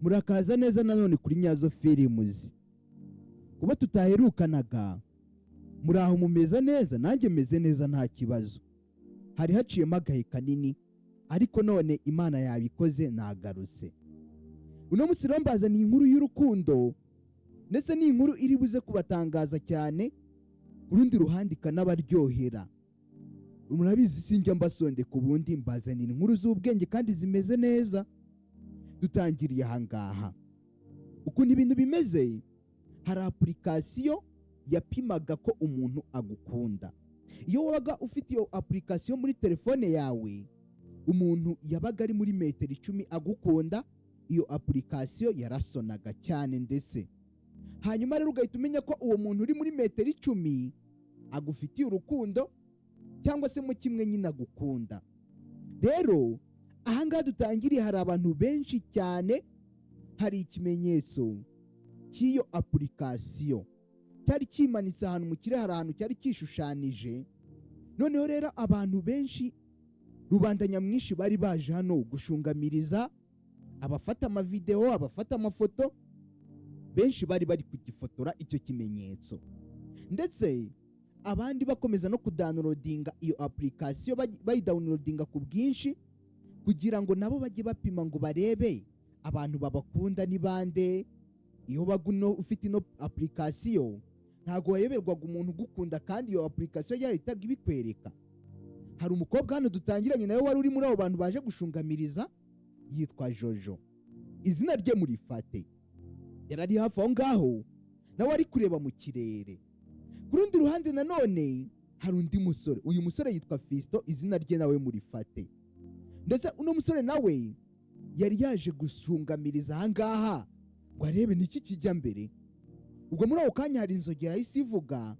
Murakaza neza nanone kuri Nyazo Films. Kuba tutaherukanaga, muraho, mumeze neza? Nanjye meze neza, nta kibazo. Hari haciyemo agahe kanini, ariko none Imana yabikoze, nagarutse. Uno munsi rero mbazaniye inkuru y'urukundo, ndetse ni inkuru iri buze kubatangaza cyane, ku rundi ruhande ikanabaryohera. Murabizi, sinjya mbasondeka, ubundi mbazanira inkuru z'ubwenge kandi zimeze neza. Dutangiriye ahangaha ukuntu ibintu bimeze. Hari application yapimaga ko umuntu agukunda. Iyo wabaga ufite iyo application muri telefone yawe, umuntu yabaga ari muri metero 10 agukunda, iyo application yarasonaga cyane. Ndetse hanyuma rero ugahita umenya ko uwo muntu uri muri metero 10 agufitiye urukundo, cyangwa se mu kimwe nyine agukunda. Rero ahangaha dutangiriye, hari abantu benshi cyane. Hari ikimenyetso cy'iyo application cyari kimanitse ahantu mu kirere, hari ahantu cyari kishushanyije. Noneho rero abantu benshi, rubanda nyamwinshi, bari baje hano gushungamiriza, abafata amavidewo, abafata amafoto, benshi bari bari kugifotora icyo kimenyetso, ndetse abandi bakomeza no kudownloadinga iyo application, bayidownloadinga ku bwinshi kugira ngo nabo bajye bapima ngo barebe abantu babakunda ni bande. Iyo wabaga ufite ino application, ntabwo wayoberwaga umuntu ugukunda, kandi iyo application yarahitaga ibikwereka. Hari umukobwa hano dutangiranye nawe wari uri muri abo bantu baje gushungamiriza, yitwa Jojo, izina rye murifate. Yari ari hafi aho ngaho, nawe ari kureba mu kirere. Ku rundi ruhande nanone hari undi musore. Uyu musore yitwa Fiston, izina rye nawe murifate. Ndetse uno musore nawe yari yaje gushungamiriza ahangaha ngo arebe niki kijya mbere. Ubwo muri ako kanya hari inzogera yahise ivuga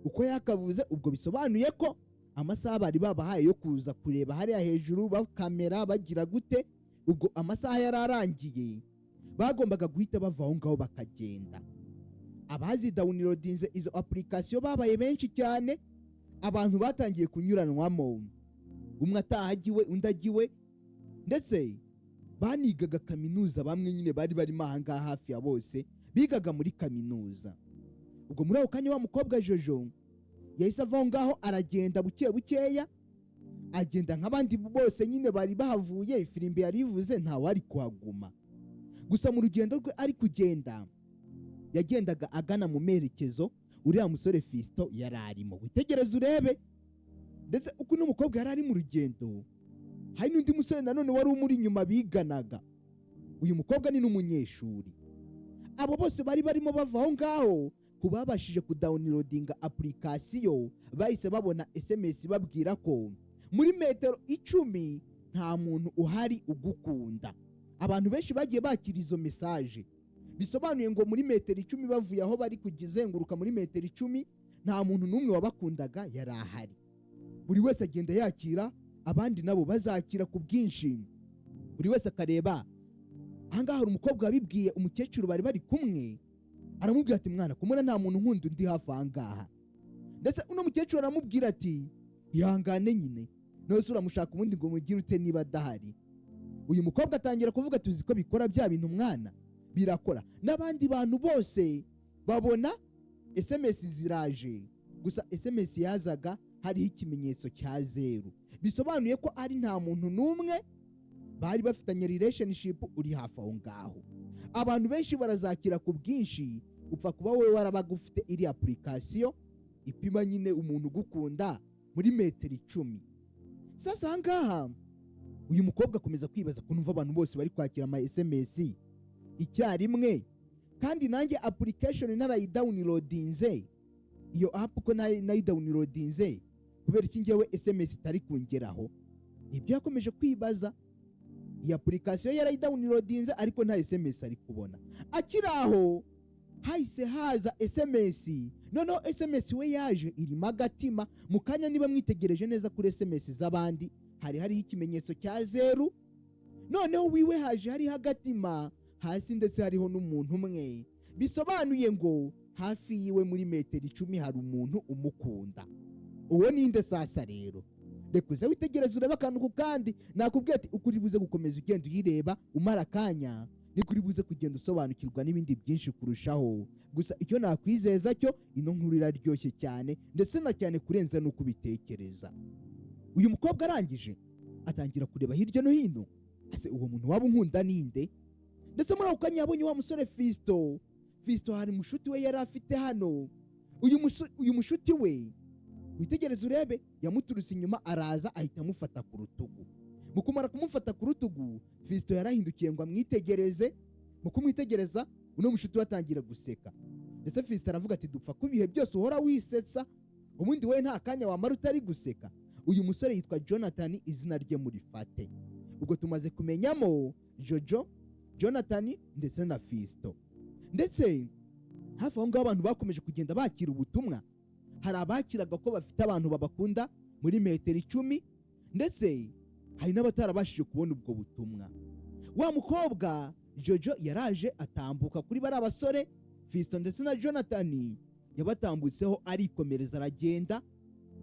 uko yakavuze. Ubwo bisobanuye ko amasaha bari babahaye yo kuza kureba hariya hejuru, bakamera bagira gute, ubwo amasaha yari arangiye, bagombaga guhita bava aho ngaho bakagenda. Abazidownloadinze izo application babaye benshi cyane. Abantu batangiye kunyuranwamo, umwe ataha agiwe, undi agiwe. Ndetse banigaga kaminuza, bamwe nyine bari barimo ahangaha, hafi ya bose bigaga muri kaminuza. Ubwo muri ako kanya wa mukobwa Jojo yahise ava aho ngaho, aragenda buke bukeya, agenda nk'abandi bose nyine bari bahavuye. Ifirimbi yari ivuze, ntawari kuhaguma. Gusa mu rugendo rwe ari kugenda, yagendaga agana mu merekezo uriya musore Fiston yari arimo. Witegereze urebe. Ndetse uko uno mukobwa yari ari mu rugendo, hari n'undi musore nanone wari umuri inyuma biganaga. Uyu mukobwa ni n'umunyeshuri. Abo bose bari barimo bava aho ngaho, ku babashije kudownloadinga application, bahise babona SMS babwira ko muri metero 10 nta muntu uhari ugukunda. Abantu benshi bagiye bakira izo message, bisobanuye ngo muri metero 10, bavuye aho bari kugizenguruka, muri metero 10 nta muntu n'umwe wabakundaga yari ahari. Buri wese agenda yakira, abandi nabo bazakira ku bwinshi, buri wese akareba. Ahangaha hari umukobwa wabibwiye umukecuru bari bari kumwe, aramubwira ati: "Mwana, kumubona nta muntu nkunda undi hafi ahangaha." Ndetse uno mukecuru aramubwira ati: "Ihangane nyine, none uramushaka ubundi ngo mugire ute niba adahari?" Uyu mukobwa atangira kuvuga: "Tuzi ko bikora bya bintu mwana, birakora." N'abandi bantu bose babona SMS ziraje, gusa SMS yazaga hariho ikimenyetso cya zeru, bisobanuye ko ari nta muntu n'umwe bari bafitanye relationship uri hafi aho ngaho. Abantu benshi barazakira ku bwinshi, upfa kuba wowe warabaga ufite iri application ipima nyine umuntu ugukunda muri metero 10. Sasa aha ngaha uyu mukobwa akomeza kwibaza ko numva abantu bose bari kwakira ama SMS icyarimwe, kandi nanjye application narayidownloadinze, iyo app ko nayidownloadinze, kubera iki njyewe SMS itari kungeraho? Nibyo yakomeje kwibaza. Iyi application yarayidownloadinze, ariko nta SMS ari kubona. Akiri aho, hahise haza SMS. Noneho SMS we yaje irimo agatima. Mu kanya, niba mwitegereje neza kuri SMS z'abandi, hari hariho ikimenyetso cya zeru. Noneho wiwe haje hariho agatima hasi, ndetse hariho n'umuntu umwe, bisobanuye ngo hafi yiwe muri metero 10 hari umuntu umukunda. Uwo ninde sasa rero? Reka uze witegereze urebe akantu ku kandi. Nakubwiye ati uko uri buze gukomeza ugenda uyireba umara akanya, Niko uri buze kugenda usobanukirwa n'ibindi byinshi kurushaho. Gusa icyo nakwizeza cyo, ino nkuru iraryoshye cyane, ndetse na cyane kurenza n'uko ubitekereza. Uyu mukobwa arangije atangira kureba hirya no hino: ese uwo muntu waba unkunda ninde? Ndetse muri ako kanya yabonye wa musore Fisto. Fisto hari mushuti we yari afite hano. Uyu mushuti we, witegereze urebe, yamuturutse inyuma, araza ahita amufata ku rutugu. Mu kumara kumufata ku rutugu, Fisto yarahindukiye ngo amwitegereze. Mu kumwitegereza, uno mushuti we atangira guseka. Ndetse Fisto aravuga ati: "Dupfa ko ibihe byose uhora wisetsa, ubundi wowe nta kanya wamara utari guseka." Uyu musore yitwa Jonathan, izina rye murifate. Ubwo tumaze kumenyamo Jojo, Jonathan ndetse na Fisto. Ndetse hafi aho ngaho abantu bakomeje kugenda bakira ubutumwa. Hari abakiraga ko bafite abantu babakunda muri metero 10, ndetse hari n'abatarabashije kubona ubwo butumwa. Wa mukobwa Jojo yaraje atambuka kuri bariya basore Fisto ndetse na Jonathan, yabatambutseho arikomereza aragenda.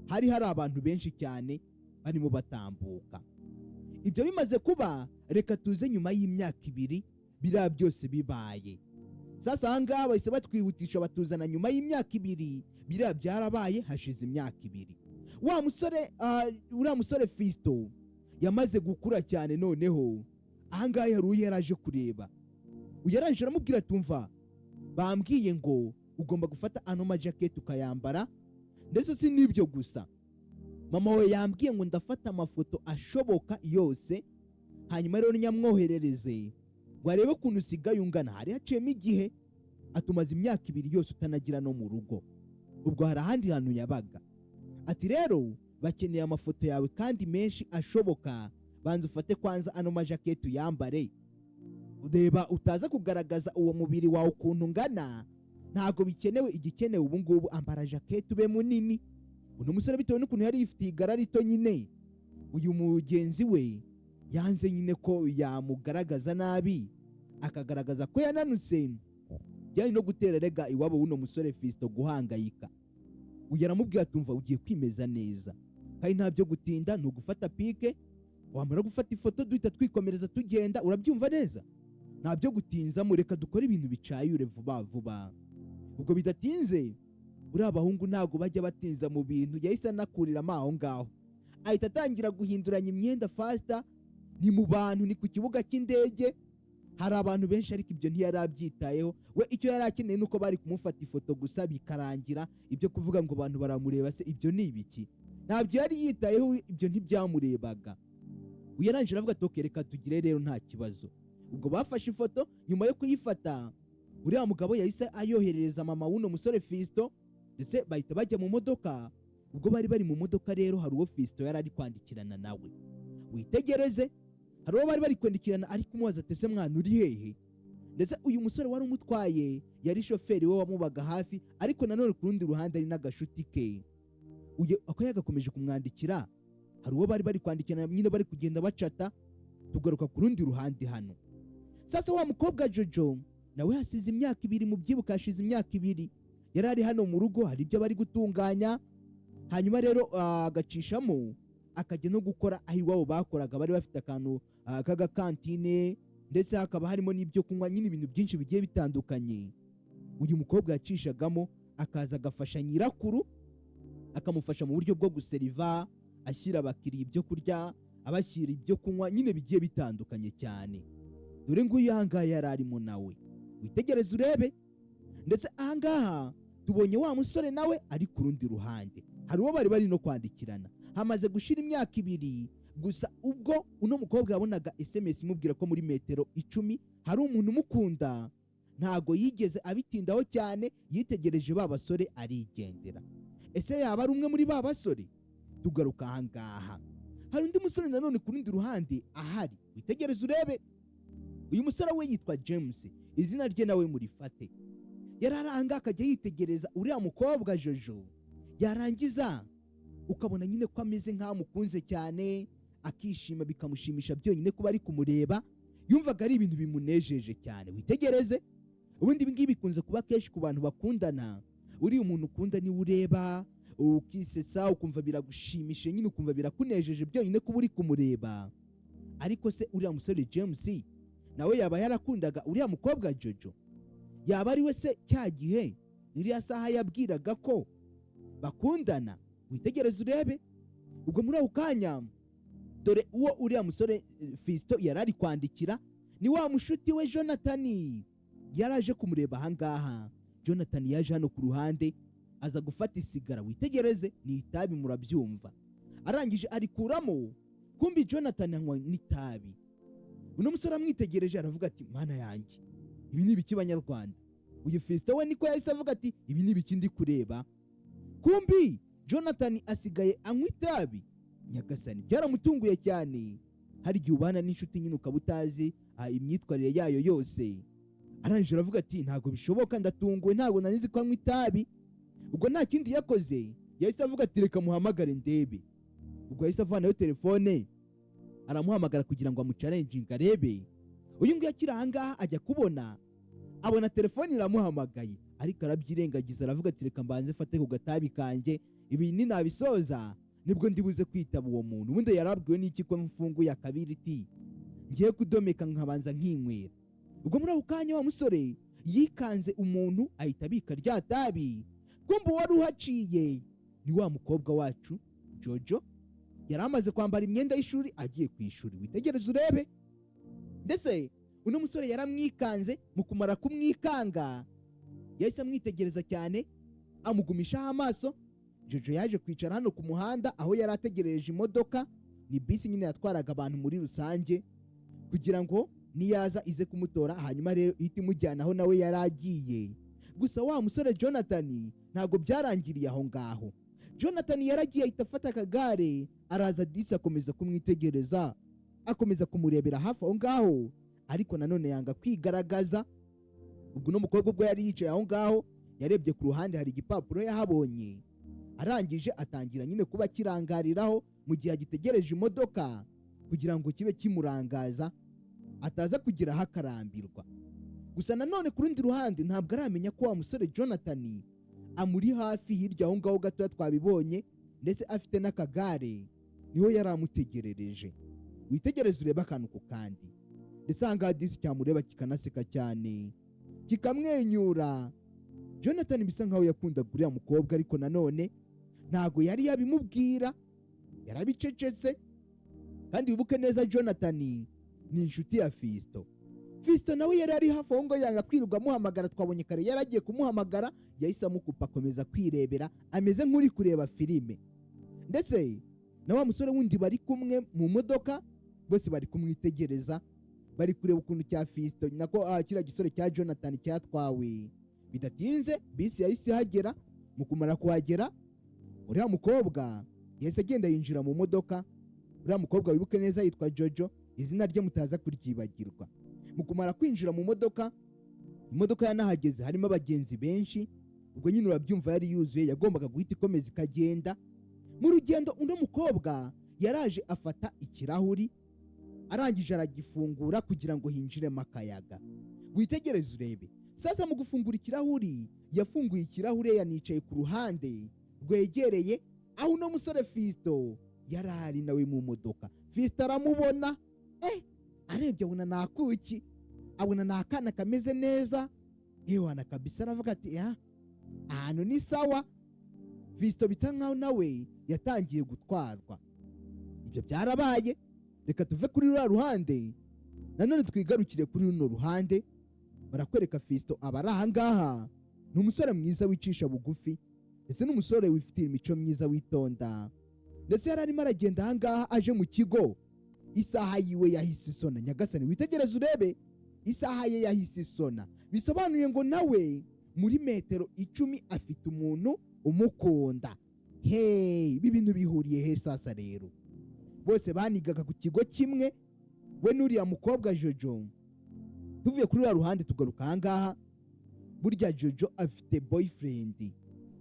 Hari abantu benshi cyane barimo batambuka. Ibyo bimaze kuba, reka tuze nyuma y'imyaka 2 biriya byose bibaye. Sasa aha ngaha bahise batwihutisha, batuzana nyuma y'imyaka 2. Biriya byarabaye hashize imyaka 2. Wa musore, uriya musore Fisto yamaze gukura cyane. Noneho aha ngaha hari uwo yari aje kureba. Uyu yarangije aramubwira ati: "Umva, bambwiye ngo ugomba gufata ano majaketi ukayambara. Ndetse si n'ibyo gusa, mama we yambwiye ngo ndafata amafoto ashoboka yose, hanyuma rero nyamwoherereze ngo arebe ukuntu usigaye ungana." Hari haciyemo igihe, atumaze imyaka 2 yose utanagira no mu rugo. Ubwo hari ahandi hantu yabaga. Ati: "Rero bakeneye amafoto yawe kandi menshi ashoboka. Banza ufate kwanza ano majaketi uyambare, reba utaza kugaragaza uwo mubiri wawe ukuntu ungana. Ntabwo bikenewe. Igikenewe ubu ngubu, ambara jaketi ube munini." Uno musore, bitewe n'ukuntu yari yifitiye igara rito nyine, uyu mugenzi we yanze nyine ko yamugaragaza nabi, akagaragaza ko yananutse. Byari no gutera rega iwabo w'uno musore Fisito guhangayika. Uyu aramubwira ati: "Umva, ugiye kwimeza neza kandi nta byo gutinda, ni ugufata pic, wamara gufata ifoto duhita twikomereza tugenda. Urabyumva neza? Nta byo gutinzamo, reka dukore ibintu bicayure vuba vuba." Ubwo bidatinze, buriya abahungu ntabwo bajya batinza mu bintu, yahise anakuriramo aho ngaho, ahita atangira guhinduranya imyenda faster. Ni mu bantu, ni ku kibuga cy'indege, hari abantu benshi, ariko ibyo ntiyari abyitayeho. We icyo yari akeneye ni uko bari kumufata ifoto gusa bikarangira. Ibyo kuvuga ngo abantu baramureba se, ibyo ni ibiki? Ntabyo yari yitayeho, ibyo ntibyamurebaga. Uyu yarangije aravuga ati: "Okay, reka tugire rero, nta kibazo." Ubwo bafashe ifoto. Nyuma yo kuyifata, uriya mugabo yahise ayoherereza mama w'uno musore Fisito, ndetse bahita bajya mu modoka. Ubwo bari bari mu modoka rero, hari uwo Fisito yari ari kwandikirana nawe. Witegereze, hari uwo bari bari kwandikirana, ari kumubaza ati: "Ese mwana, uri hehe?" Ndetse uyu musore wari umutwaye yari shoferi we wamubaga hafi, ariko nanone ku rundi ruhande ari n'agashuti ke. Uyu ako yagakomeje kumwandikira, hari uwo bari bari kwandikirana nyine, bari kugenda bacata. Tugaruka ku rundi ruhande hano sasa, wa mukobwa Jojo nawe hasize imyaka 2, mu byibuka hashize imyaka 2, yari ari hano mu rugo, hari ibyo bari gutunganya. Hanyuma rero agacishamo akajya no gukora aho iwabo bakoraga. Bari bafite akantu k'agakantine, ndetse hakaba harimo n'ibyo kunywa nyine, ibintu byinshi bigiye bitandukanye. Uyu mukobwa yacishagamo akaza agafasha nyirakuru, akamufasha mu buryo bwo guseriva, ashyira abakiriya ibyo kurya, abashyira ibyo kunywa nyine bigiye bitandukanye cyane. Dore nguyu ahangaha yari arimo nawe, witegereze urebe. Ndetse ahangaha tubonye wa musore nawe ari ku rundi ruhande, hari uwo bari bari no kwandikirana. Hamaze gushira imyaka 2 gusa. Ubwo uno mukobwa yabonaga SMS imubwira ko muri metero 10 hari umuntu umukunda, ntago yigeze abitindaho cyane, yitegereje ba basore arigendera. Ese yaba ari umwe muri ba basore? Tugaruka ahangaha, hari undi musore nanone ku rundi ruhande ahari. Witegereze urebe, uyu musore we yitwa James, izina rye nawe murifate. Yari ari ahangaha, akajya yitegereza uriya mukobwa Jojo, yarangiza ukabona nyine ko ameze nk'aho amukunze cyane, akishima, bikamushimisha byonyine kuba ari kumureba, yumvaga ari ibintu bimunejeje cyane. Witegereze, ubundi ibi ngibi bikunze kuba kenshi ku bantu bakundana. Uriya umuntu ukunda niwe ureba ukisetsa, ukumva biragushimishe nyine, ukumva birakunejeje byonyine kuba uri kumureba. Ariko se uriya musore James Nawe yaba yarakundaga uriya mukobwa Jojo? Yaba ari we se cya gihe iriya saha yabwiraga ko bakundana? Witegereze urebe. Ubwo muri ako kanya, dore uwo uriya musore Fiston yari ari kwandikira ni wa mushuti we Jonathan. Yari aje kumureba ahangaha. Jonathan yaje hano ku ruhande, aza gufata isigara. Witegereze, ni itabi, murabyumva. Arangije arikuramo. Kumbi Jonathan anywa n'itabi. Uno musore amwitegereje aravuga ati: "Mana yanjye, ibi ni ibiki banyarwanda?" Uyu Fiston we niko yahise avuga ati: "Ibi ni ibiki ndi kureba? Kumbi Jonathan asigaye anywa itabi?" Nyagasani, byaramutunguye cyane. Hari igihe ubana n'inshuti nyine ukaba utazi imyitwarire yayo yose. Arangije aravuga ati: "Ntabwo bishoboka, ndatunguwe, ntabwo nari nzi ko anywa itabi." Ubwo nta kindi yakoze, yahise avuga ati: "Reka muhamagare ndebe." Ubwo yahise avanayo telefone, aramuhamagara kugira ngo amuchallenginge arebe. Uyu nguyu akiri ahangaha, ajya kubona abona telefone iramuhamagaye, ariko arabyirengagiza, aravuga ati: "Reka mbanze mfate ku gatabi kanjye, ibi ninabisoza nibwo ndibuze kwitaba uwo muntu. Ubundi yarabwiwe n'iki ko mfunguye akabiriti, ngiye kudomeka nkabanza nkinywera?" Ubwo muri ako kanya wa musore yikanze umuntu, ahita abika rya tabi. Kumva uwari uhaciye ni wa mukobwa wacu Jojo. Yari amaze kwambara imyenda y'ishuri, agiye ku ishuri. Witegereze urebe. Ndetse uno musore yaramwikanze. Mu kumara kumwikanga, yahise amwitegereza cyane, amugumishaho amaso. Jojo yaje kwicara hano ku muhanda aho yari ategereje imodoka. Ni bisi nyine yatwaraga abantu muri rusange, kugira ngo niyaza ize kumutora, hanyuma rero ihite imujyana aho nawe yari agiye. Gusa wa musore Jonathan ntabwo byarangiriye aho ngaho. Jonathan yaragiye, ahita afata akagare, araza disi, akomeza kumwitegereza, akomeza kumurebera hafi aho ngaho, ariko nanone yanga kwigaragaza. Ubwo uno mukobwa, ubwo yari yicaye aho ngaho, yarebye ku ruhande, hari igipapuro yahabonye. Arangije atangira nyine kuba akirangariraho mu gihe agitegereje imodoka, kugira ngo kibe kimurangaza, ataza kugeraho akarambirwa. Gusa nanone ku rundi ruhande, ntabwo aramenya ko wa musore Jonathan amuri hafi hirya aho ngaho gatoya, twabibonye, ndetse afite n'akagare, niho yari amutegerereje. Witegereze urebe akantu ku kandi. Ndetse aha ngaha disi cyamureba kikanaseka cyane, kikamwenyura. Jonathan bisa nkaho yakundaga uriya mukobwa, ariko nanone ntabwo yari yabimubwira, yarabicecetse. Kandi wibuke neza, Jonathan ni inshuti ya Fiston. Fiston nawe yari ari hafi aho ngaho, yanga kwirirwa amuhamagara. Twabonye kare yari agiye kumuhamagara, yahise amukupa, akomeza kwirebera, ameze nk'uri kureba filime. Ndetse na wa musore wundi bari kumwe mu modoka, bose bari kumwitegereza, bari kureba ukuntu cya Fiston, nako kiriya gisore cya Jonathan cyatwawe. Bidatinze bisi yahise ihagera. Mu kumara kuhagera, uriya mukobwa yahise agenda yinjira mu modoka. Uriya mukobwa, wibuke neza, yitwa Jojo, izina rye mutaza kuryibagirwa. Mu kumara kwinjira mu modoka, imodoka yanahageze harimo abagenzi benshi. Ubwo nyine urabyumva, yari yuzuye, yagombaga guhita ikomeza ikagenda. Mu rugendo, undi mukobwa yaraje afata ikirahuri, arangije aragifungura kugira ngo hinjiremo akayaga. Witegereze urebe. Sasa mu gufungura ikirahuri, yafunguye ikirahure yanicaye ku ruhande rwegereye aho uno musore Fiston yari ari nawe mu modoka. Fiston aramubona, arebye abona ni akuki, abona ni akana kameze neza, ewana kabisa. Aravuga ati: "Ya, ahantu ni sawa." Fiston bisa nkaho nawe yatangiye gutwarwa. Ibyo byarabaye. Reka tuve kuri ruriya ruhande, nanone twigarukire kuri runo ruhande. Barakwereka Fiston aba ari ahangaha. Ni umusore mwiza wicisha bugufi, ndetse n'umusore wifitiye imico myiza, witonda. Ndetse yari arimo aragenda ahangaha aje mu kigo, isaha yiwe yahise isona. Nyagasani, witegereze urebe, isaha ye yahise isona, bisobanuye ngo nawe muri metero 10 afite umuntu umukunda. Hey, ibi bintu bihuriye he? Sasa rero bose banigaga ku kigo kimwe, we n'uriya mukobwa Jojo. Tuvuye kuri uriya ruhande, tugaruka ahangaha. Burya Jojo afite boyfriend.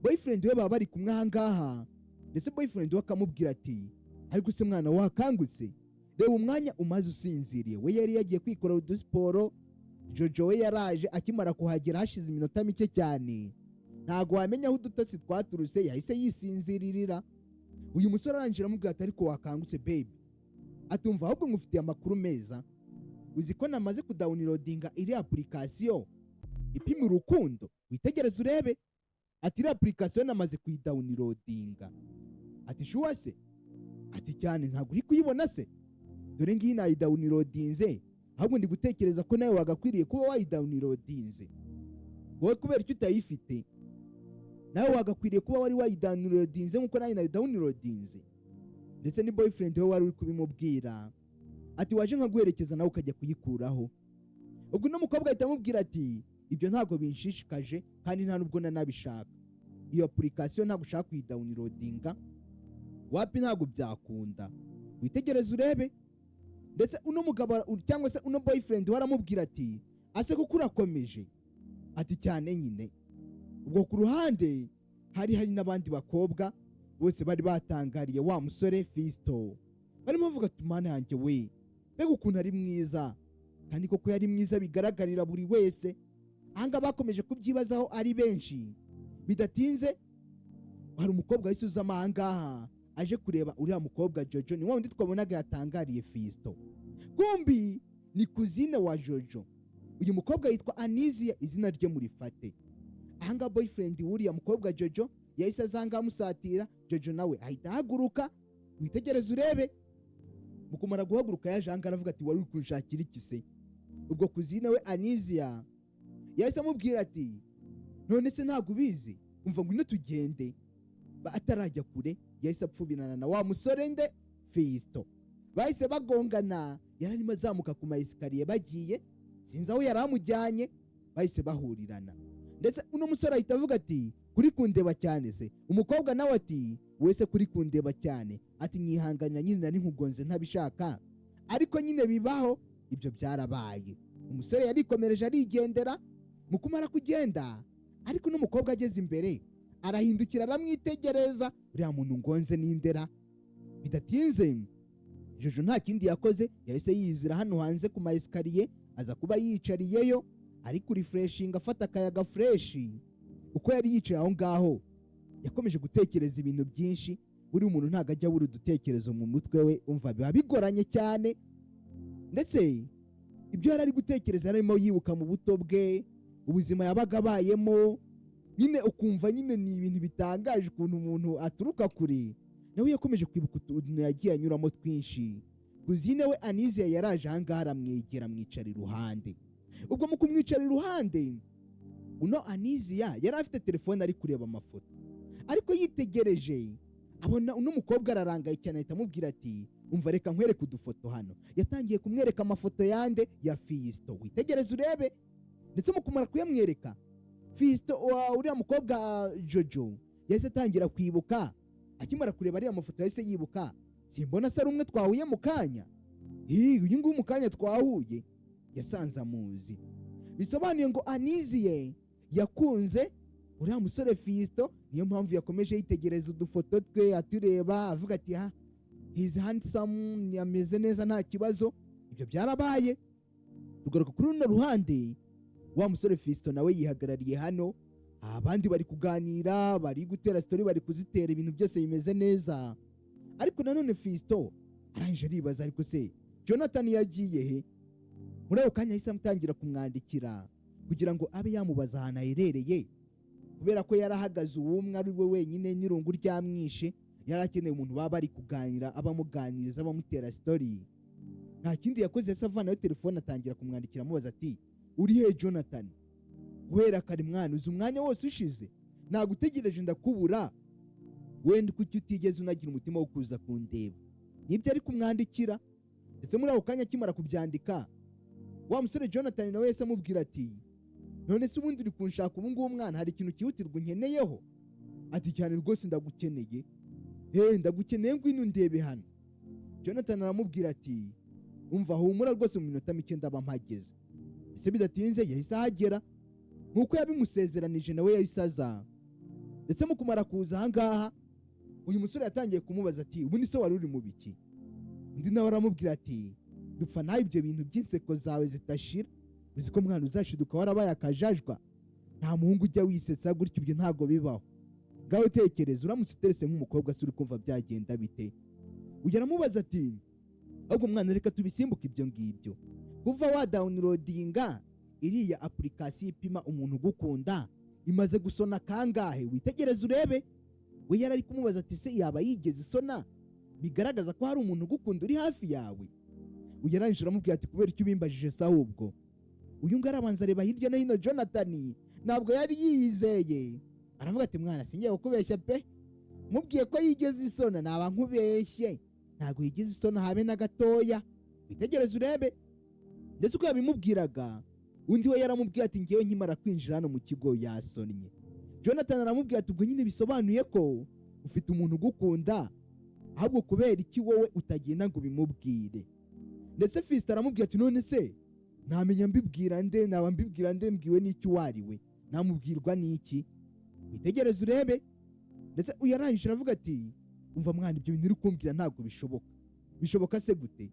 Boyfriend we baba bari kumwe ahangaha, ndetse boyfriend we akamubwira ati: "Ariko se mwana, wakangutse? Reba umwanya umaze usinziriye." We yari yagiye kwikorera udusiporo. Jojo we yaraje, akimara kuhagera hashize iminota mike cyane, ntabwo wamenya aho udutotsi twaturutse, yahise yisinziririra. Uyu musore arangije aramubwira ati: "Ariko wakangutse, baby?" Atumva: "Ahubwo ngufitiye amakuru meza." Uzi ko namaze kudownloadinga iri application ipima urukundo? Witegereze urebe. Ati: "Iriya application namaze kuyidownloadinga." Ati: "Sure se?" Ati: "Cyane, ntabwo uri kuyibona se? Dore ngiyi nayidownloadinze. Ahubwo ndi gutekereza ko nawe wagakwiriye kuba wayidownloadinze. Wowe kubera icyo utayifite? Nawe wagakwiriye kuba wari wayidownloadinze nk'uko nanjye nayidownloadinze." Ndetse ni boyfriend we wari uri kubimubwira. Ati: "Waje nkaguherekeza nawe ukajya kuyikuraho?" Ubwo uno mukobwa ahita amubwira ati: "Ibyo ntabwo binshishikaje kandi nta nubwo nanabishaka. Iyo application ntabwo ushaka kuyidownloadinga, wapi, ntabwo byakunda." Witegereze urebe. Ndetse uno mugabo cyangwa se uno boyfriend we aramubwira ati: "Ase kuko urakomeje?" Ati: "Cyane nyine." Ubwo ku ruhande hari n'abandi bakobwa bose bari batangariye wa musore Fisto, barimo bavuga ati: "Mana yanjye we, mbega ukuntu ari mwiza!" Kandi koko yari mwiza bigaragarira buri wese. Ahangaha bakomeje kubyibazaho ari benshi. Bidatinze hari umukobwa wahise uzamo ahangaha aje kureba uriya mukobwa Jojo. Ni wa wundi twabonaga yatangariye Fisto, kumbi ni cousine wa Jojo. Uyu mukobwa yitwa Anizia, izina rye murifate. Ahangaha boyfriend w'uriya mukobwa Jojo yahise aza amusatira. Jojo nawe ahita ahaguruka. Witegereze urebe. Mu kumara guhaguruka yaje ahangaha aravuga ati: "Wari uri kunshakira iki se?" Ubwo cousine we Anizia yahise amubwira ati: "None se ntabwo ubizi? Umva, ngwino tugende." Atarajya kure yahise apfubirana na wa musore nde? Fisto. Bahise bagongana, yari arimo azamuka ku ma escalier bagiye, sinzi aho yari amujyanye, bahise bahurirana. Ndetse uno musore ahita avuga ati: "Kuri kundeba cyane se?" Umukobwa nawe ati: "Wese kuri kundeba cyane?" Ati: "Nyihanganira nyine, nari nkugonze ntabishaka, ariko nyine bibaho, ibyo byarabaye." Umusore yarikomereje arigendera. Mu kumara kugenda ariko n'umukobwa ageze imbere arahindukira aramwitegereza: "Uriya muntu ngonze n'indera?" Bidatinze Jojo nta kindi yakoze, yahise yizira hano hanze ku ma escalier, aza kuba yiyicariyeyo ari kurefreshinga, afata akayaga fresh. Uko yari yicaye aho ngaho yakomeje gutekereza ibintu byinshi. Buri muntu ntabwo ajya abura udutekerezo mu mutwe we, umva biba bigoranye cyane. Ndetse ibyo yari ari gutekereza, yari arimo yibuka mu buto bwe ubuzima yabaga abayemo nyine, ukumva nyine ni ibintu bitangaje ukuntu umuntu aturuka kure. Nawe yakomeje kwibuka utuntu yagiye anyuramo twinshi. Cousine we Anizia yaraje ahangaha aramwegera, amwicara iruhande. Ubwo mu kumwicara iruhande, uno Anizia yari afite telefone ari kureba amafoto, ariko yitegereje abona uno mukobwa ararangaye cyane, ahita amubwira ati: "Umva, reka nkwereke udufoto hano." Yatangiye kumwereka amafoto yande? Ya Fisto. Witegereze urebe. Ndetse mu kumara kuyamwereka Fisto wa uriya mukobwa Jojo yahise atangira kwibuka. Akimara kureba ariya mafoto yahise yibuka: "Simbona se ari umwe twahuye mu kanya? Ii, uyu nguyu mu kanya twahuye." Yasanze amuzi, bisobanuye ngo Aniziye yakunze uriya musore Fisto. Niyo mpamvu yakomeje yitegereza udufoto twe, atureba avuga ati: "Ha, he's handsome, ameze neza, nta kibazo." Ibyo byarabaye. Tugaruka kuri runo ruhande, wa musore Fisto nawe yihagarariye hano, abandi bari kuganira, bari gutera story, bari kuzitera, ibintu byose bimeze neza. Ariko nanone Fisto arangije aribaza: "Ariko se Jonathan yagiye he?" Muri ako kanya yahise amutangira kumwandikira kugira ngo abe yamubaza ahantu aherereye, kubera ko yarahagaze uwumwe ari we wenyine n'irungu ryamwishe. Yari akeneye umuntu baba bari kuganira, abamuganiriza, abamutera story. Nta kindi yakoze, yahise avanayo telefone atangira kumwandikira amubaza ati: "Uri he Jonathan? Guhera kare mwana, uzi umwanya wose ushize nagutegereje ndakubura. Wenda kuki utigeze unagira umutima wo kuza kundeba?" Nibyo ari kumwandikira. Ndetse muri ako kanya akimara kubyandika, wa musore Jonathan nawe yahise amubwira ati: "None se ubundi uri kunshaka ubu ngubu mwana, hari ikintu cyihutirwa unkeneyeho?" Ati: "Cyane rwose, ndagukeneye, he, ndagukeneye, ngwino undebe hano." Jonathan aramubwira ati: "Umva, humura rwose, mu minota mike ndaba mpageze." Ese bidatinze yahise ahagera nk'uko yabimusezeranije, nawe yahise aza. Ndetse mu kumara kuza ahangaha, uyu musore yatangiye kumubaza ati: "Ubundi se wari uri mu biki?" Undi nawe aramubwira ati: "Dupfa nawe ibyo bintu by'inseko zawe zitashira. Uzi ko mwana uzashiduka warabaye akajajwa? Nta muhungu ujya wisetsa gutyo, ibyo ntabwo bibaho. Ngaho utekereza uramutse uterese nk'umukobwa se, uri kumva byagenda bite?" Uyu aramubaza ati: "Ahubwo mwana, reka tubisimbuke ibyo ngibyo, Kuva wadownloadinga iriya application ipima umuntu ugukunda, imaze gusona kangahe? Witegereze urebe. We yari ari kumubaza ati: "Se yaba yigeze isona bigaragaza ko hari umuntu ugukunda uri hafi yawe?" Uyu yarangije aramubwira ati: "Kubera icyo ubimbajije se ahubwo?" Uyu nguyu arabanza areba hirya no hino. Jonathan ntabwo yari yiyizeye, aravuga ati: "Mwana, singiye kukubeshya pe, mubwiye ko yigeze isona naba nkubeshye. Ntabwo yigeze isona habe na gatoya." Witegereze urebe. Ndetse uko yabimubwiraga, undi we yaramubwiye ati: "Ngewe nkimara kwinjira hano mu kigo yasonnye." Jonathan aramubwira ati: "Ubwo nyine bisobanuye ko ufite umuntu ugukunda, ahubwo kubera iki wowe utagenda ngo ubimubwire?" Ndetse Fiston aramubwira ati: "None se ntamenya mbibwira nde? Naba mbibwira nde? Mbwiwe n'iki? Uwo ari we namubwirwa n'iki?" Witegereze urebe. Ndetse uyu arangije aravuga ati: "Umva mwana, ibyo bintu uri kumbwira ntabwo bishoboka." Bishoboka se gute?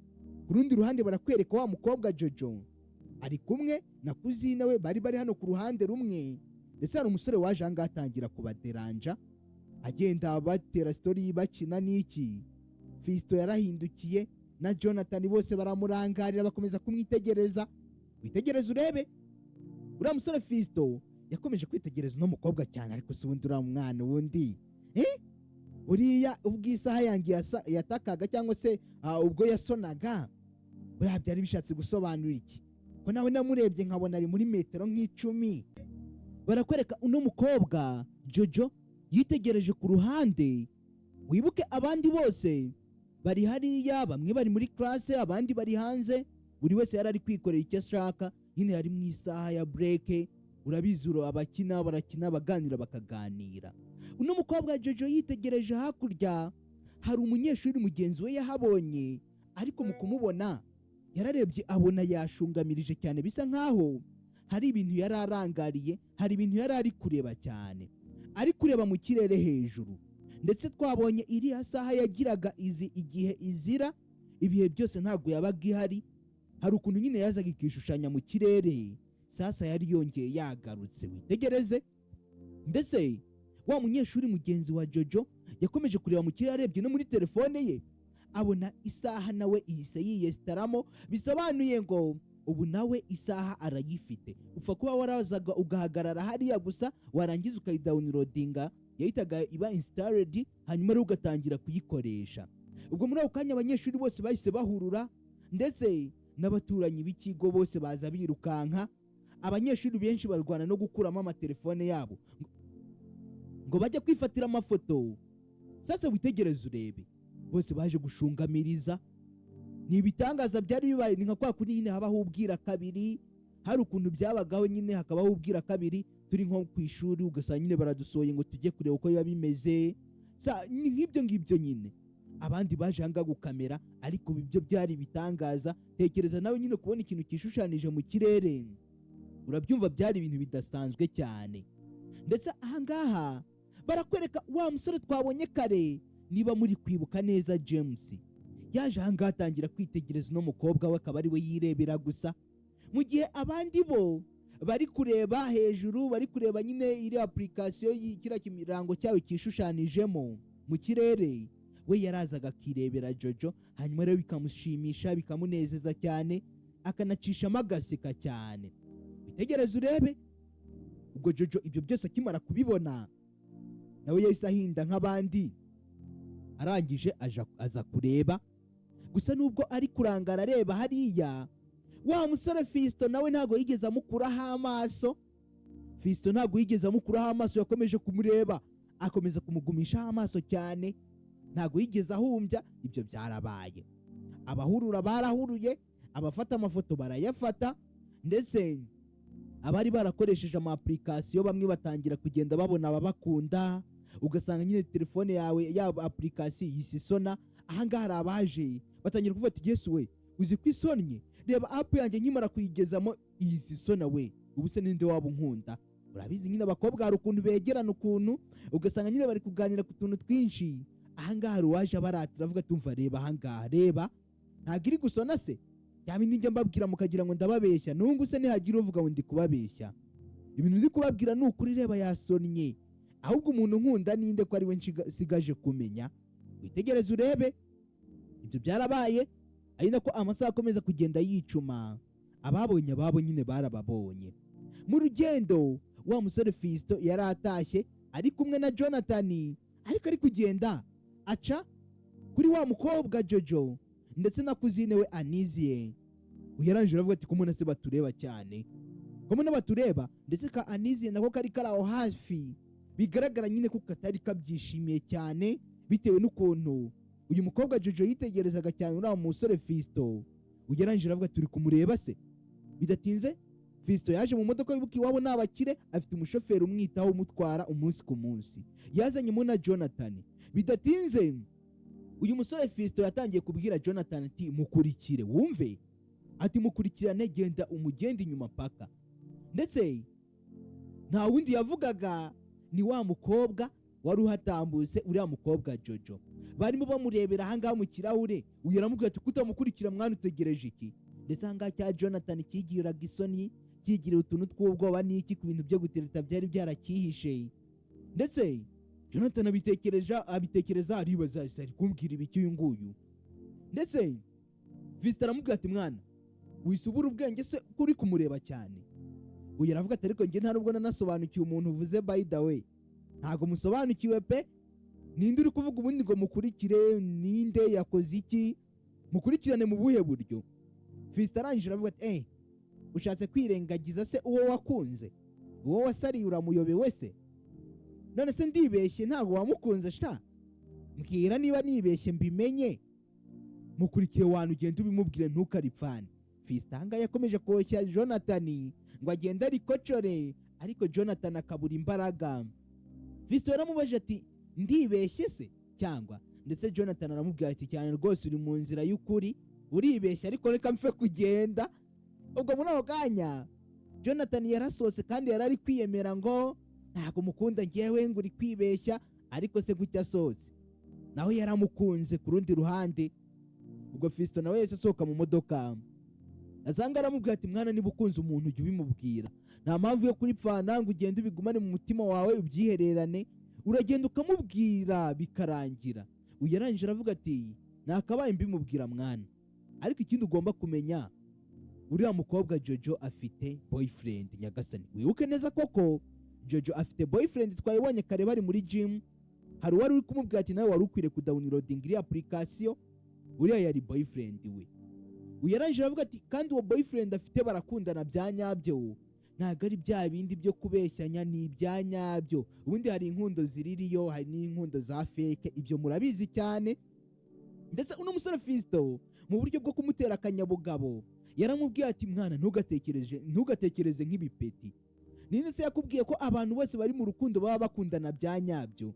Ku rundi ruhande barakwereka wa mukobwa Jojo ari kumwe na cousine we, bari bari hano ku ruhande rumwe. Ndetse hari umusore waje ahangaha atangira kubaderanja, agenda batera story, bakina n'iki. Fiston yarahindukiye na Jonathan, bose baramurangarira, bakomeza kumwitegereza. Witegereze urebe. Uriya musore Fiston yakomeje kwitegereza uno mukobwa cyane. Ariko si ubundi uriya mwana ubundi, eh? Uriya ubwo isaha yanjye yatakaga cyangwa se ubwo yasonaga, buriya byari bishatse gusobanura iki, ko nawe namurebye nkabona ari muri metero nk'icumi? Barakwereka uno mukobwa Jojo yitegereje ku ruhande. Wibuke abandi bose bari hariya, bamwe bari muri classe, abandi bari hanze, buri wese yari ari kwikorera icyo ashaka. Nyine yari mu isaha ya break, urabizi, uro abakina barakina, baganira bakaganira. Uno mukobwa Jojo yitegereje hakurya, hari umunyeshuri mugenzi we yahabonye, ariko mu kumubona yararebye abona yashungamirije cyane, bisa nkaho hari ibintu yari arangariye, hari ibintu yari ari kureba cyane, ari kureba mu kirere hejuru. Ndetse twabonye iriya saha yagiraga izi igihe izira, ibihe byose ntabwo yabaga ihari, hari ukuntu nyine yazaga ikishushanya mu kirere. Sasa yari yongeye yagarutse. Witegereze. Ndetse wa munyeshuri mugenzi wa Jojo yakomeje kureba mu kirere, arebye no muri telefone ye abona isaha nawe ihise yiyesitaramo, bisobanuye ngo ubu nawe isaha arayifite. Upfa kuba warazaga ugahagarara hariya gusa, warangiza ukayidownloadinga, yahitaga iba installed, hanyuma rero ugatangira kuyikoresha. Ubwo muri ako kanya abanyeshuri bose bahise bahurura, ndetse n'abaturanyi b'ikigo bose baza birukanka. Abanyeshuri benshi barwana no gukuramo amatelefone yabo ngo bajye kwifatira amafoto. Sasa witegereze urebe, bose baje gushungamiriza. Ni ibitangaza byari bibaye. Ni nka kwa kundi nyine habaho ubwira kabiri, hari ukuntu byabagaho nyine hakabaho ubwira kabiri, turi nko ku ishuri ugasanga nyine baradusohoye ngo tujye kureba uko biba bimeze. Ni nk'ibyo ngibyo nyine, abandi baje ahangaha gukamera, ariko ibyo byari ibitangaza. Tekereza nawe nyine kubona ikintu kishushanyije mu kirere, urabyumva, byari ibintu bidasanzwe cyane. Ndetse ahangaha barakwereka wa musore twabonye kare, niba muri kwibuka neza, James yaje ahangaha atangira kwitegereza uno mukobwa we, akaba ari we yirebera gusa, mu gihe abandi bo bari kureba hejuru, bari kureba nyine iri application, kiriya kirango cyayo cyishushanijemo mu kirere. We yarazaga akirebera Jojo, hanyuma rero bikamushimisha, bikamunezeza cyane, akanacishamo agaseka cyane. Witegereze urebe. Ubwo Jojo ibyo byose akimara kubibona, nawe yahise ahinda nk'abandi, arangije aza kureba gusa. Nubwo ari kurangara areba hariya, wa musore Fiston nawe ntabwo yigeze amukuraho amaso. Fiston ntabwo yigeze amukuraho amaso, yakomeje kumureba, akomeza kumugumishaho amaso cyane, ntabwo yigeze ahumbya. Ibyo byarabaye, abahurura barahuruye, abafata amafoto barayafata, ndetse abari barakoresheje ama application bamwe batangira kugenda babona ababakunda, ugasanga nyine telefone yawe yaba application yise isona. Ahangaha hari abaje batangira kuvuga ati: "Yesu we, uzi ko isonnye? Reba app yanjye nkimara kuyigezamo ihise isona we! Ubu se ninde waba unkunda?" Urabizi nyine abakobwa hari ukuntu begerana, ukuntu ugasanga nyine bari kuganira ku tuntu twinshi. Ahangaha hari uwaje abaratira avuga ati: "Umva, reba ahangaha, reba, ntabwo iri gusona se? Byaba nijya mbabwira mukagira ngo ndababeshya. Nungu se nihagira uvuga ngo ndi kubabeshya, ibintu ndi kubabwira ni ukuri. Reba, yasonnye. Ahubwo umuntu nkunda ninde, ko ari we nsigaje kumenya?" Witegereze urebe. Ibyo byarabaye, ari nako amasaha akomeza kugenda yicuma. Ababonye ababo nyine barababonye. Mu rugendo, wa musore Fisito yari atashye ari kumwe na Jonathan, ariko ari kugenda aca kuri wa mukobwa Jojo ndetse na cousine we Aniziye. Yarangije aravuga ati: "Kumwe se batureba cyane, kumwe batureba." Ndetse ka Aniziye nako kari kari aho hafi, bigaragara nyine ko katari kabyishimiye cyane, bitewe n'ukuntu uyu mukobwa Jojo yitegerezaga cyane uriya musore Fisito. Ugereranyije aravuga: "Turi kumureba se?" Bidatinze Fisito yaje mu modoka. Wibuka iwabo ni abakire, afite umushoferi umwitaho, umutwara umunsi ku munsi. Yazanyemo na Jonathan. Bidatinze uyu musore Fisito yatangiye kubwira Jonathan ati: "Mukurikire wumve," ati: "Mukurikirane, genda umugende inyuma paka." Ndetse nta wundi yavugaga, ni wa mukobwa wari uhatambutse, uriya mukobwa Jojo. Barimo bamurebera ahangaha mu kirahure. Uyu aramubwira ati: "Kutamukurikira mwana, utegereje iki?" Ndetse ahangaha cya Jonathan kigiraga isoni, kigira utuntu tw'ubwoba n'iki ku bintu byo gutereta byari byarakihishe. Ndetse Jonathan abitekereza, abitekereza, aribaza: "Ese ari kumbwira ibiki uyu nguyu?" Ndetse Fisito aramubwira ati: "Mwana, wisubura ubwenge se ko uri kumureba cyane?" Uyu aravuga ati: "Ariko njye nta nubwo nanasobanukiwe umuntu uvuze. By the way, ntabwo musobanukiwe pe. Ninde uri kuvuga ubundi ngo mukurikire? Ninde yakoze iki? Mukurikirane mu buhe buryo?" Fisito arangije aravuga ati: "Ushatse kwirengagiza se uwo wakunze, uwo wasariye uramuyobewe se? None se ndibeshye, ntabwo wamukunze sha? Mbwira niba nibeshye mbimenye. Mukurikiye wantu, ugenda ubimubwire, ntukaripfane." Fisito ahangaha yakomeje koshya Jonathan ngo agende arikocore, ariko Jonathan akabura imbaraga. Fisito yaramubajije ati: "Ndibeshye se cyangwa?" Ndetse Jonathan aramubwira ati: "Cyane rwose, uri mu nzira y'ukuri, uribeshya, ariko reka mfe kugenda." Ubwo muri ako kanya Jonathan yarasohotse, kandi yari ari kwiyemera ngo ntabwo mukunda ngewe, ngo uri kwibeshya. Ariko se gutya asohotse, nawe yaramukunze ku rundi ruhande. Ubwo Fisito nawe yahise asohoka mu modoka, asanga aramubwira ati: "Mwana, niba ukunze umuntu ujya ubimubwira. Nta mpamvu yo kuripfana ngo ugende ubigumane mu mutima wawe, ubyihererane. Uragenda ukamubwira bikarangira." Uyu yarangije aravuga ati: "Nakabaye mbimubwira mwana, ariko ikindi ugomba kumenya, uriya mukobwa Jojo afite boyfriend." Nyagasani, wibuke neza koko Jojo afite boyfriend. Twayibonye kare bari muri gym, hari uwari uri kumubwira ati: "Nawe wari ukwiriye kudownloadinga iriya application." Uriya yari boyfriend we. Uyu yarangije aravuga ati: "Kandi uwo boyfriend afite barakundana bya nyabyo, ntabwo ari bya bindi byo kubeshyanya, ni ibya nyabyo." Ubundi hari inkundo ziririyo, hari n'inkundo za fake, ibyo murabizi cyane. Ndetse uno musore Fisito, mu buryo bwo kumutera akanyabugabo, yaramubwiye ati: "Mwana, ntugatekereze nk'ibipeti. Ni ndetse yakubwiye ko abantu bose bari mu rukundo baba bakundana bya nyabyo?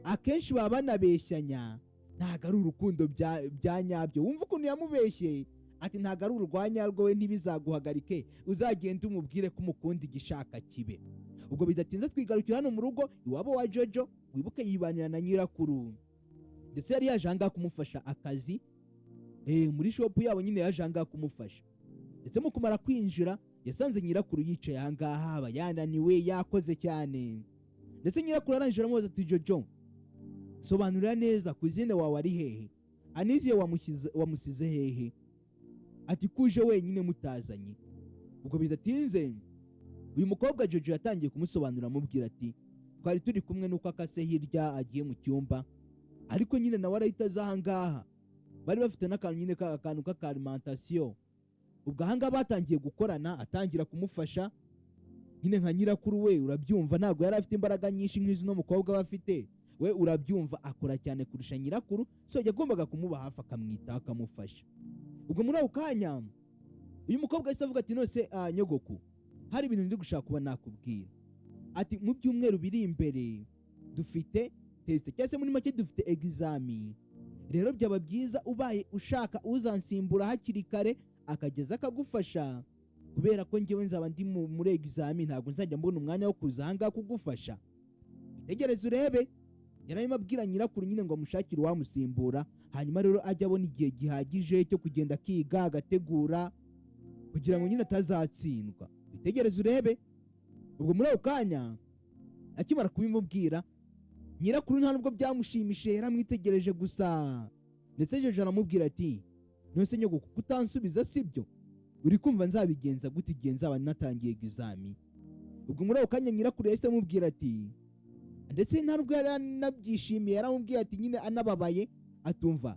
Akenshi baba banabeshyanya, ntabwo ari urukundo bya nyabyo." Wumva ukuntu yamubeshye ati: "Ntabwo ari urwa nyarwo, we ntibizaguhagarike, uzagende umubwire ko umukunda, igishaka kibe." Ubwo bidatinze twigarukira hano mu rugo iwabo wa Jojo. Wibuke yibanira na nyirakuru, ndetse yari yaje ahangaha kumufasha akazi muri shop yabo nyine yaje ahangaha kumufasha. Ndetse mu kumara kwinjira yasanze nyirakuru yicaye ahangaha, aba yananiwe, yakoze cyane. Ndetse nyirakuru arangije aramubaza ati: "Jojo, sobanurira neza, cousine wawe ari hehe? Aniziye wamusize hehe?" Ati: "Kuje wenyine mutazanye?" Ubwo bidatinze uyu mukobwa Jojo yatangiye kumusobanurira, amubwira ati: "Twari turi kumwe, nuko akase hirya agiye mu cyumba, ariko nyine nawe arahita aza ahangaha." Bari bafite n'akantu nyine, akantu k'akaalimentation. Ubwo ahangaha batangiye gukorana, atangira kumufasha nyine nka nyirakuru we. Urabyumva, ntabwo yari afite imbaraga nyinshi nk'izo mukobwa aba afite we. Urabyumva, akora cyane kurusha nyirakuru, so yagombaga kumuba hafi, akamwitaho, akamufasha. Ubwo muri ako kanya uyu mukobwa yahise avuga ati: "Nose nyogoku, hari ibintu ndi gushaka kuba nakubwira." Ati: "Mu byumweru biri imbere dufite test, cyangwa se muri make dufite exam. Rero byaba byiza ubaye ushaka uzansimbura hakiri kare, akageza akagufasha, kubera ko njyewe nzaba ndi muri exam, ntabwo nzajya mbona umwanya wo kuza ahangaha kugufasha." Itegereze urebe, yararimo abwira nyirakuru nyine ngo amushakire uwamusimbura, hanyuma rero ajye abona igihe gihagije cyo kugenda akiga, agategura, kugira ngo nyine atazatsindwa. Witegereze urebe. Ubwo muri ako kanya akimara kubimubwira, nyirakuru nta nubwo byamushimishije, yaramwitegereje gusa. Ndetse Jojo aramubwira ati: "None se nyogoko, kutansubiza sibyo?" Uri kumva nzabigenza gute igihe nzaba natangiye exam? Ubwo muri ako kanya nyirakuru yahise amubwira ati, ndetse nta nubwo yari anabyishimiye, yaramubwiye ati nyine anababaye atumva: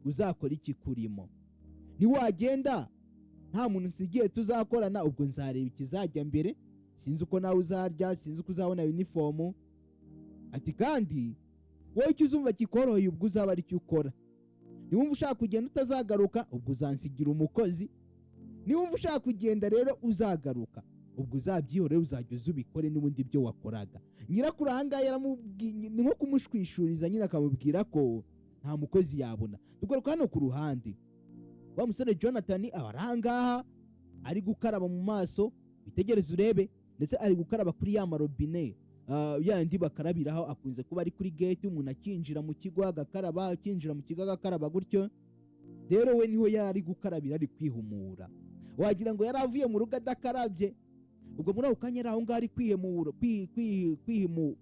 "Uzakora iki kurimo? Niwagenda nta muntu nsigiye tuzakorana, ubwo nzareba ikizajya mbere. Sinzi uko nawe uzarya, sinzi uko uzabona uniform." Ati: "Kandi wowe icyo uzumva kikoroheye, ubwo uzaba aricyo ukora. Niwumva ushaka kugenda utazagaruka, ubwo uzansigira umukozi. Niwumva ushaka kugenda rero uzagaruka, ubwo uzabyihorere, uzajya uza ubikore n'ubundi byo wakoraga." Nyirakuru ahangaha yaramubwiye, ni nko kumushwishuriza nyine, akamubwira ko nta mukozi yabona. Tugaruka hano ku ruhande, wa musore Jonathan aba ari ahangaha ari gukaraba mu maso. Witegereze urebe, ndetse ari gukaraba kuri ya marobine yandi bakarabiraho, akunze kuba ari kuri gate, umuntu akinjira mu kigo agakaraba, akinjira mu kigo agakaraba gutyo. Rero we niho yari ari gukarabira, ari kwihumura, wagira ngo yari avuye mu rugo adakarabye. Ubwo muri ako kanya ari aho ngaho ari kwihemura,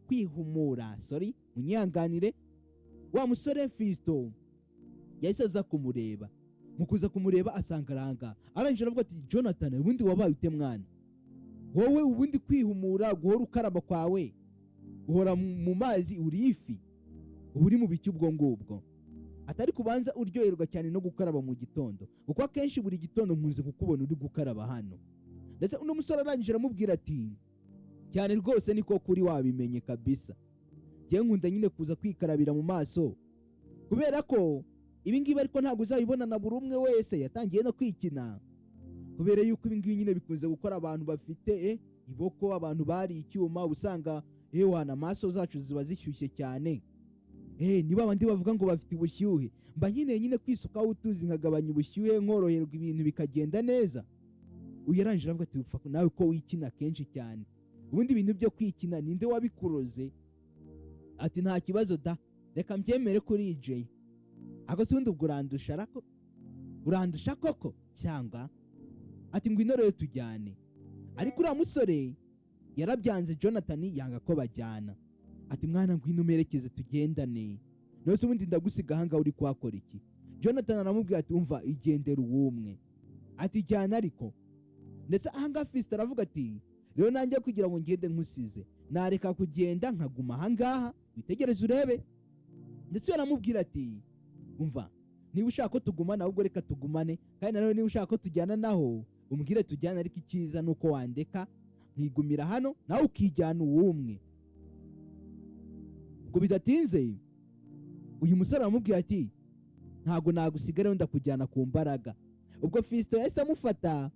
kwihumura, sorry, munyihanganire, wa musore Fisto yahise aza kumureba. Mu kuza kumureba asanga aranga, arangije aravuga ati: "Jonathan, ubundi wabaye ute mwana wowe? Ubundi kwihumura, guhora ukaraba kwawe, uhora mu mazi, uri ifi, uba uri mu biki?" Ubwo ngubwo atari kubanza uryoherwa cyane no gukaraba mu gitondo, kuko akenshi buri gitondo nkunze kukubona uri gukaraba hano. Ndetse uno musore arangije aramubwira ati: "Cyane rwose, niko kuri, wabimenye kabisa. Njyewe nkunda nyine kuza kwikarabira mu maso kubera ko ibi ngibi, ariko ntabwo uzabibona na buri umwe wese." Yatangiye no kwikina, kubera yuko ibi ngibi nyine bikunze gukora abantu bafite iboko, abantu bari icyuma, usanga wana amaso zacu ziba zishyushye cyane. Niba abandi bavuga ngo bafite ubushyuhe, mba nkeneye nyine kwisukaho utuzi nkagabanya ubushyuhe, nkoroherwa, ibintu bikagenda neza. Uyu yarangije aravuga ati: "Upfa nawe ko wikina kenshi cyane, ubundi ibintu byo kwikina ninde wabikuroze?" Ati: "Nta kibazo da, reka mbyemere kuri ijeye. Ako si ubundi ubwo urandusha arako, urandusha koko cyangwa?" Ati: "Ngwino rero tujyane." Ariko uriya musore yarabyanze, Jonathan yanga ko bajyana. Ati: "Mwana, ngwino umerekeze tugendane, none ubundi ndagusiga ahangaha uri kuhakora iki?" Jonathan aramubwira ati: "Umva, igendera uwumwe." Ati: "Jyana ariko." Ndetse ahangaha Fisita aravuga ati: "Rero nanjye kugira ngo ngende nkusize, nareka kugenda nkaguma ahangaha." Witegereze urebe. Ndetse aramubwira ati: "Umva, niba ushaka ko tugumana, ahubwo reka tugumane, kandi nanone niba ushaka ko tujyana naho umbwire tujyane, ariko icyiza ni uko wandeka nkigumira hano, nawe ukijyana uwumwe." Ubwo bidatinze uyu musore aramubwira ati: "Ntabwo nagusiga rero, ndakujyana ku mbaraga." Ubwo Fisito yahise amufata,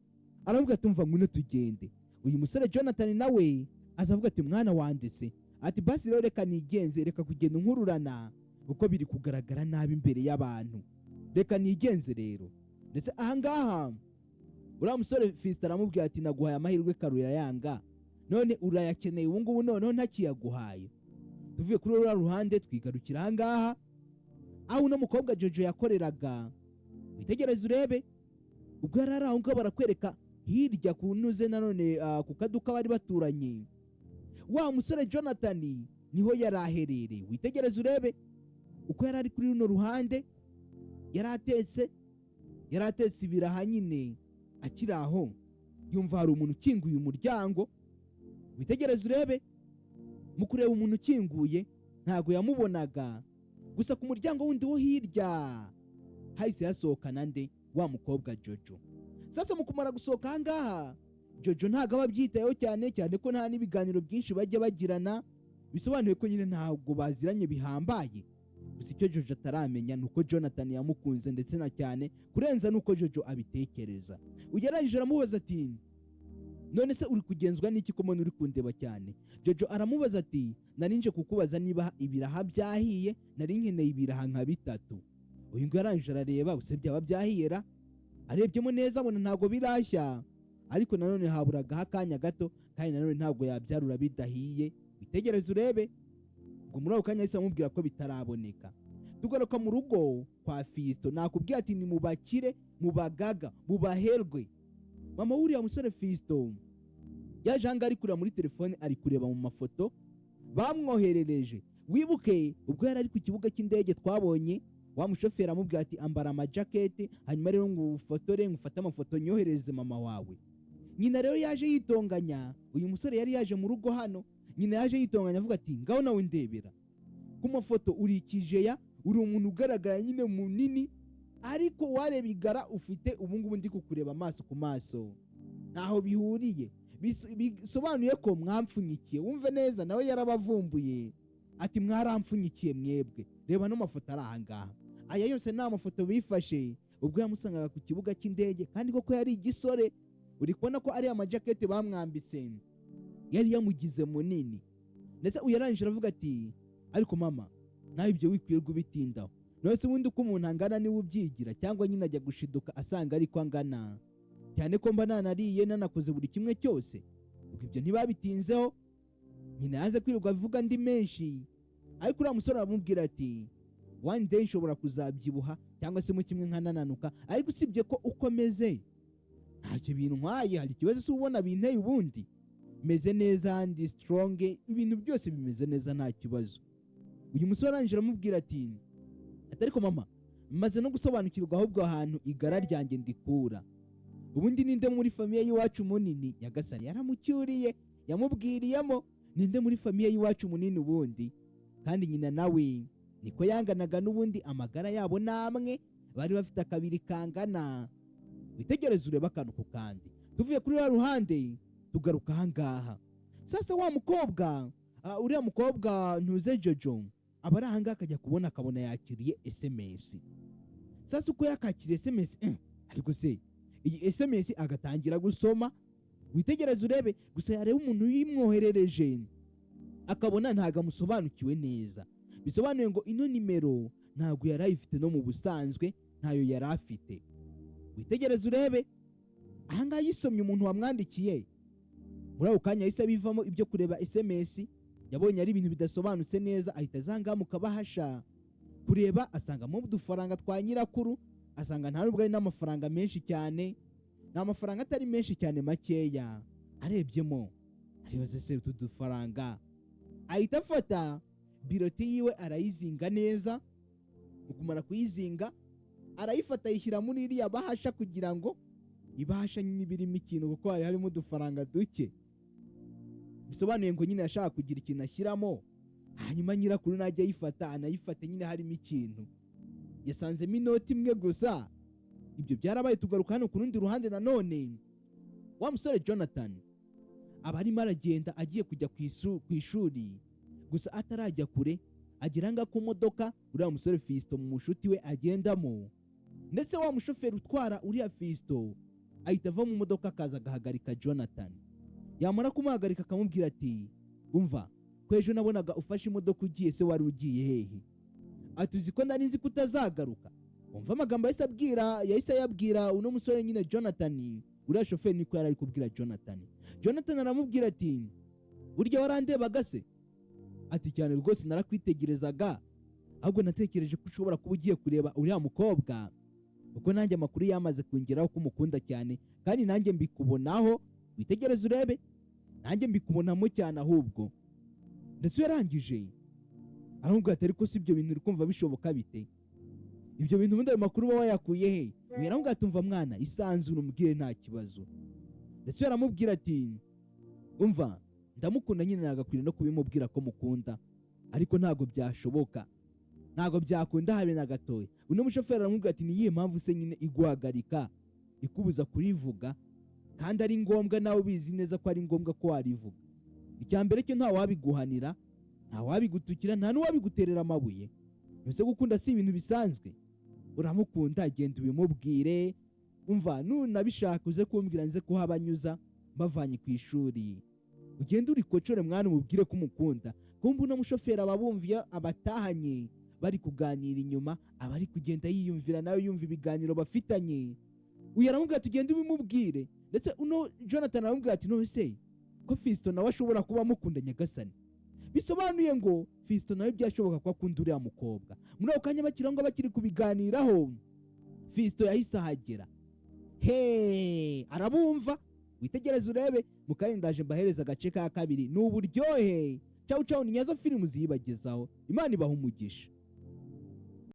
aramubwira ati: "Umva, ngwino tugende." Uyu musore Jonathan nawe aza avuga ati: "Mwana, wanditse." Ati: "Basi rero reka nigenze, reka kugenda nkururana kuko biri kugaragara nabi imbere y'abantu, reka nigenze rero." Ndetse ahangaha uriya musore Fisito aramubwira ati: "Naguhaye amahirwe kare urayanga, none urayakeneye ubu ngubu noneho ntakiyaguhaye." Tuvuye kuri ruriya ruhande, twigarukira ahangaha aho uno mukobwa Jojo yakoreraga. Witegereze urebe, ubwo yari ari aho ngaho, barakwereka hirya ku ntuze nanone ku kaduka bari baturanye, wa musore Jonathan niho yari aherereye. Witegereze urebe uko yari ari kuri runo ruhande, yari atetse ibiraha nyine. Akiri aho yumva hari umuntu ukinguye umuryango. Witegereze urebe, mu kureba umuntu ukinguye ntabwo yamubonaga, gusa ku muryango wundi wo hirya hahise hasohokana nde? Wa mukobwa Jojo. Sasa mu kumara gusohoka ahangaha, Jojo ntabwo aba abyitayeho cyane cyane, ko nta n'ibiganiro byinshi bajya bagirana, bisobanuye ko nyine ntabwo baziranye bihambaye. Gusa icyo Jojo ataramenya ni uko Jonathan yamukunze, ndetse na cyane kurenza n'uko Jojo abitekereza. Ugeragije aramubaza ati: "None se uri kugenzwa n'iki ko mbona uri kundeba cyane?" Jojo aramubaza ati: "Nari nje kukubaza niba ibiraha byahiye, nari nkeneye ibiraha nka bitatu." Uyu nguyu arangije arareba, gusa byaba byahiyera, arebyemo neza abona ntabwo birashya, ariko nanone haburagaho akanya gato, kandi nanone ntabwo yabyarura bidahiye. Witegereze urebe, ubwo muri ako kanya yahise amubwira ko bitaraboneka. Tugaruka mu rugo kwa Fisito, nakubwiye ati ni mu bakire, mu bagaga, mu baherwe. Mama w'uriya musore Fisito yaje ahangaha ari kureba muri telefone, ari kureba mu mafoto bamwoherereje. Wibuke ubwo yari ari ku kibuga cy'indege, twabonye Wa mushoferi amubwira ati: "Ambara amajaketi, hanyuma rero ngo ufotore, ngo ufate amafoto nyoherereze mama wawe." Nyina rero yaje yitonganya. Uyu musore yari yaje mu rugo hano. Nyina yaje yitonganya avuga ati: "Ngaho nawe ndebera ku mafoto, uri ikijeya, uri umuntu ugaragara nyine munini, ariko wareba igara ufite ubu ngubu ndi kukureba amaso ku maso, ntaho bihuriye. Bisobanuye ko mwampfunyikiye." Wumve neza, nawe yarabavumbuye ati: "Mwarampfunyikiye mwebwe, reba no mafoto ari ahangaha." Aya yose ni amafoto bifashe ubwo yamusangaga ku kibuga cy'indege, kandi koko yari igisore. Uri kubona ko ari amajaketi bamwambitse yari yamugize munini. Ndetse uyu yarangije aravuga ati: "Ariko mama, nawe ibyo wikwirirwa ubitindaho. None se ubundi uko umuntu angana niwe ubyigira, cyangwa nyine ajya gushiduka asanga ariko angana? Cyane ko mba nanariye, nanakoze buri kimwe cyose." Ubwo ibyo ntibabitinzeho. Nyina yaze kwirirwa avuga andi menshi, ariko uriya musore aramubwira ati: "One day nshobora kuzabyibuha cyangwa se mu kimwe nkanananuka, ariko usibye ko uko meze ntacyo bintwaye. Hari ikibazo se ubona binteye? Ubundi meze neza, ndi strong, ibintu byose bimeze neza, nta kibazo." Uyu musore arangije aramubwira ati: "Ariko mama, maze no gusobanukirwa ahubwo ahantu igara ryanjye ndikura. Ubundi ninde muri famille y'iwacu munini?" Nyagasani yaramucyuriye, yamubwiriyemo: "Ninde muri famille y'iwacu munini ubundi?" Kandi nyina nawe niko yanganaga n'ubundi, amagara yabo namwe bari bafite akabiri kangana. Witegereze urebe akantu ku kandi. Tuvuye kuri wa ruhande, tugaruka ahangaha sasa. Wa mukobwa, uriya mukobwa ntuze Jojo, aba ari ahangaha, akajya kubona akabona yakiriye SMS. Sasa uko yakakiriye SMS, ariko se iyi SMS, agatangira gusoma. Witegereze urebe gusa, yareba umuntu uyimwoherereje akabona ntabwo amusobanukiwe neza. Bisobanuye ngo ino nimero ntabwo yari ayifite no mu busanzwe, ntayo yari afite. Witegereze urebe ahangaha, yisomye umuntu wamwandikiye. Muri ako kanya yahise abivamo ibyo kureba SMS, yabonye ari ibintu bidasobanutse neza. Ahita azanga mu kabahasha kureba, asangamo udufaranga twa nyirakuru. Asanga nta nubwo ari n'amafaranga menshi cyane, ni amafaranga atari menshi cyane, makeya. Arebyemo aribaza: "Se utu dufaranga?" Ahita afata biroti yiwe arayizinga neza. Mu kumara kuyizinga, arayifata ayishyira muri iriya bahasha, kugira ngo ibahasha nyine ibe irimo ikintu, kuko hari harimo udufaranga duke. Bisobanuye ngo nyine yashaka kugira ikintu ashyiramo, hanyuma nyirakuru najya ayifata anayifate nyine harimo ikintu. Yasanzemo inoti imwe gusa. Ibyo byarabaye. Tugaruka hano ku rundi ruhande nanone, wa musore Jonathan aba arimo aragenda agiye kujya ku ishuri. Gusa atarajya kure, agera nga ku modoka uriya musore Fiston mu mushuti we agendamo. Ndetse wa mushoferi utwara uriya Fiston ahita ava mu modoka, akaza agahagarika Jonathan. Yamara kumuhagarika akamubwira ati: "Umva, ko ejo nabonaga ufashe imodoka ugiye, se wari ugiye hehe?" Ati: "Uzi ko nari nzi ko utazagaruka?" Umva amagambo yahise abwira, yahise ayabwira uno musore nyine Jonathan. Uriya shoferi niko yari ari kubwira Jonathan. Jonathan aramubwira ati: "Burya warandebaga se?" Ati: "Cyane rwose, narakwitegerezaga. Ahubwo natekereje ko ushobora kuba ugiye kureba uriya mukobwa, kuko nanjye amakuru yamaze kungeraho ko umukunda cyane, kandi nanjye mbikubonaho. Witegereze urebe, nanjye mbikubonamo cyane ahubwo." Ndetse yarangije aramubwira ati: "Ariko si ibyo bintu uri kumva bishoboka bite? Ibyo bintu ubundi ayo makuru uba wayakuye he?" We yaramubwira ati: "Umva mwana, isanzure umubwire, nta kibazo." Ndetse yaramubwira ati: "Umva, ndamukunda nyine, nagakwiriye no kubimubwira ko mukunda, ariko ntabwo byashoboka, ntabwo byakunda habe na gatoya." Uno mushoferi aramubwira ati: "Ni iyihe mpamvu se nyine iguhagarika, ikubuza kurivuga, kandi ari ngombwa, nawe ubizi neza ko ari ngombwa ko warivuga? Icya mbere cyo, nta wabiguhanira, nta wabigutukira, nta n'uwabiguterera amabuye. Mbese gukunda si ibintu bisanzwe? Uramukunda, genda ubimubwire. Umva, nunabishaka uze kumbwira, nze kuhabanyuza mbavanye ku ishuri, ugende urikocore mwana, umubwire ko umukunda." Kumva uno mushoferi aba bumviye abatahanye bari kuganira inyuma, aba ari kugenda yiyumvira nawe, yumva ibiganiro bafitanye. Uyu aramubwira ati: "Ugende ubimubwire." Ndetse uno Jonathan aramubwira ati: "None se ko Fiston nawe ashobora kuba amukunda?" Nyagasani, bisobanuye ngo Fiston nawe byashoboka ko akunda uriya mukobwa. Muri ako kanya bakiri aho ngaho, bakiri kubiganiraho, Fiston yahise ahagera he, arabumva. Witegereze urebe. Mu kanya ndaje mbahereza agace ka kabiri, ni uburyohe. Cawu cawu, ni Nyazo Filime ziyibagezaho. Imana ibaha umugisha.